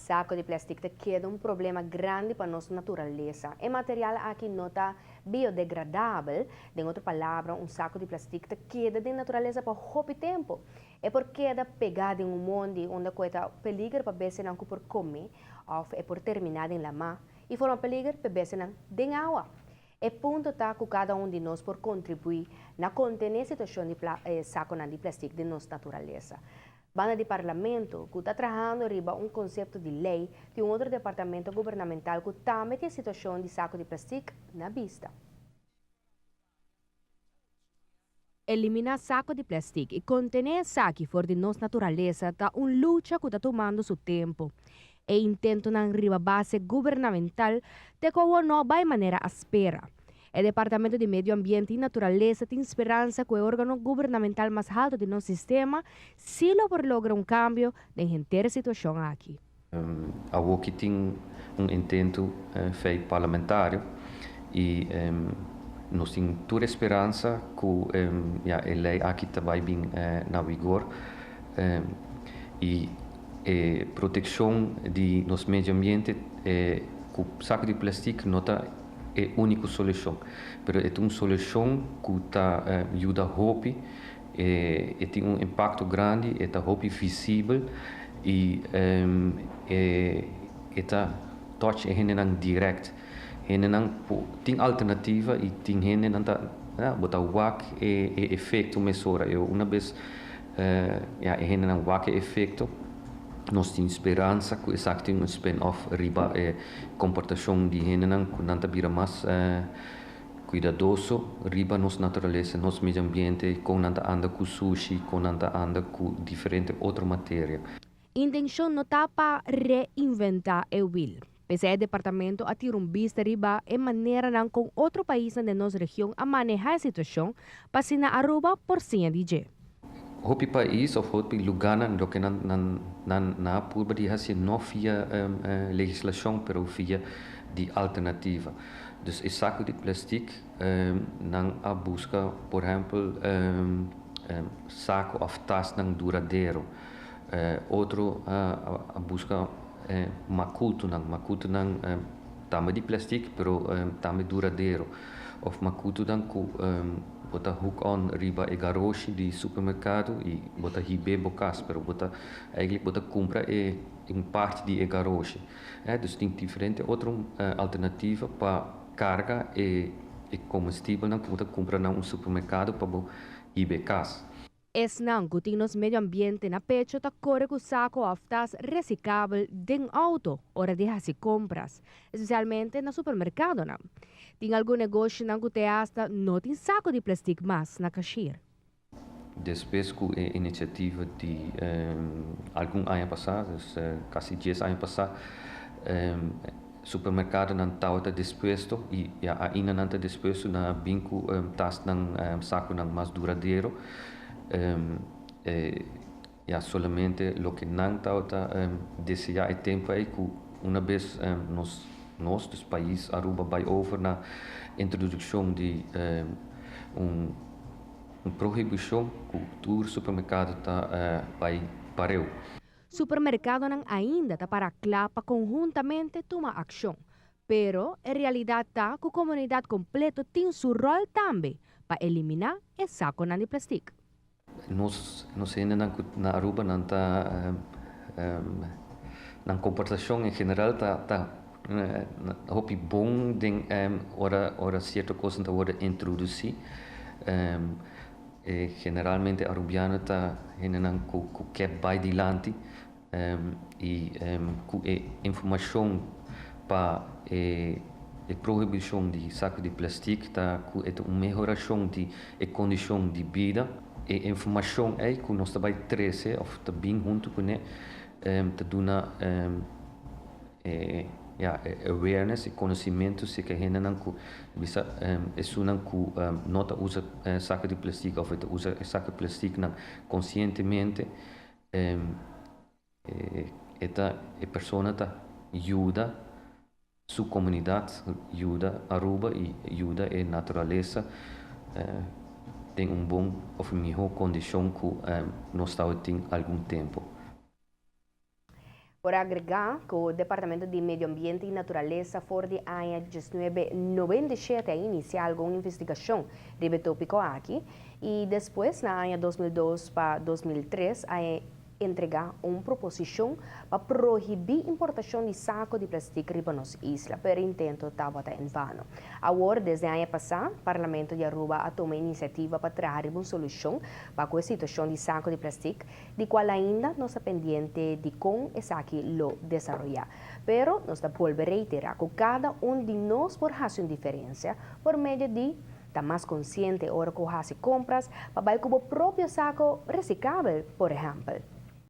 Saco di plastic ta keda un problema grandi pa nos naturalesa. E material aki no ta biodegradabel, den otro palabra, un saco di plastic ta keda den naturalesa pa hopi tempo. E por keda pega den un mondi unda cu e ta peliger pa bestianan cu por come of e por termina den lama y forma peliger p'e bestianan den awa. E punto ta cu cada un di nos por contribui na contene situacion di saconan di plastic den nos naturalesa. Banda di Parlamento, cu ta trahando riba un concepto di ley, tin un otro departamento gubernamental cu tambe tin e situacion di saco di plastic na bista. Eliminá saco di plastic y contené esaki for di nos naturalesa ta un lucha cu ta tumando su tempo. E intentonan riba base gubernamental te cu awor no a bay manera a spera. E Departamento di Medio Ambiente y Naturalesa tin speransa cu e organo gubernamental mas halto di nos sistema si lo por logra un cambio den henter e situacion aki. Awoki tin un intento fei parlamentario y nos tin tur e speransa cu ya e ley aki ta bay bin na vigor y e proteccion di nos medio ambiente cu saco di plastic no ta e unico solucion, pero e ta un solucion cu ta yuda hopi. E tin un impacto grandi, e ta hopi visibel y e ta touch e hendenan direct. Hendenan por tin alternativa y tin hendenan ta bo ta wak e efecto mesora. E una bes ya e hendenan wak e efecto nos tin speransa cu esaki tin un spin off riba e comportacion di hendenan cu nan ta bira mas Kuidadoso riba nos naturalesa, nos medio ambiente, kon nan ta anda ku sushi, kon nan ta anda ku diferente otro materia. Intenshon no ta pa reinventá e wil. P'esei e departamento a tira un bista riba e maneranan kon otro paisnan den nos region a manehá e situashon pa asina Aruba por siña di dje. Hopi pais of hopi lugánan loke nan nan nan nan a purba di hasi no via legislashon pero via di alternativa. Dus e saku di plastic nan a buska por ehempel saku of tasnan duradero. Otro a buska makutunan, makutunan tambe di plastic pero tambe duradero of makutunan ku Bo ta hook on riba e garoshi di supermerkado i bo ta hib'é bo kas, pero bo ta eigentlik bo ta kumpra e un parti di e garoshi. Dus tin diferente otro alternativa pa karga e e komestibelnan ku bo ta kumpra na un supermerkado pa bo hib'é kas. Esnan ku tin nos medio ambiente na pecho ta kore ku sako òf tas resikabel den outo ora di hasi kompras, espesialmente na supermerkadonan. Tin algun negoshinan ku te asta no tin sako di plastik mas na kashir. Despues ku e inisiativa di algun aña pasá, dus kasi dies aña pasá, Supermercadonan tabata dispuesto y ya ainda nan ta dispuesto na bin cu tasnan, saconan mas duradero. Ya solamente loke nan tabata desea e tempo ey cu una bes nos, nos, dus pais Aruba bay over na introduccion di un prohibicion cu tur supermercado ta bay pareu. Supermerkadonan ainda ta para kla pa konhuntamente tuma akshon, pero e realidat ta ku komunidat kompleto tin su ròl tambe pa eliminá e sakonan di plastik. Nos nos hendenan ku na Aruba nan ta nan komportashon en general ta ta hopi bon den ora ora sierto kosnan ta wòrdu introdusí. E generalmente Arubiano ta hendenan ku ku ke bai dilanti i ku e informashon pa e e prohibishon di saku di plastik ta ku e ta un mehorashon di e kondishon di bida. E informashon ei ku nos ta bai trese òf ta bin huntu kuné ta duna E ya e awareness e conocimento si ke hendenan ku bisa esunnan ku no ta usa saka di plastic of e ta usa e saka plasticnan conscientemente e ta e persona ta yuda su comunidad yuda Aruba y yuda e naturalesa den un bon of miho condicion ku nos tabatin algun tempo. Por agrega cu Departamento di Medio Ambiente y Naturalesa for di aña 1997 a inicia algun investigacion riba e topico aki y despues na aña 2002 pa 2003 a entrega un proposicion pa prohibi importacion di saco di plastic riba nos isla, pero intento tabata en vano. Awor, desde aña pasa, Parlamento di Aruba a tuma iniciativa pa trece un solucion pa e situacion di saco di plastic, di cual ainda nos ta pendiente di con esaki lo desaroya. Pero nos ta bolbe reitera cu cada un di nos por haci un diferencia por medio di ta mas consciente ora cu haci compras pa bay cu bo propio saco reciclabel, por ehempel.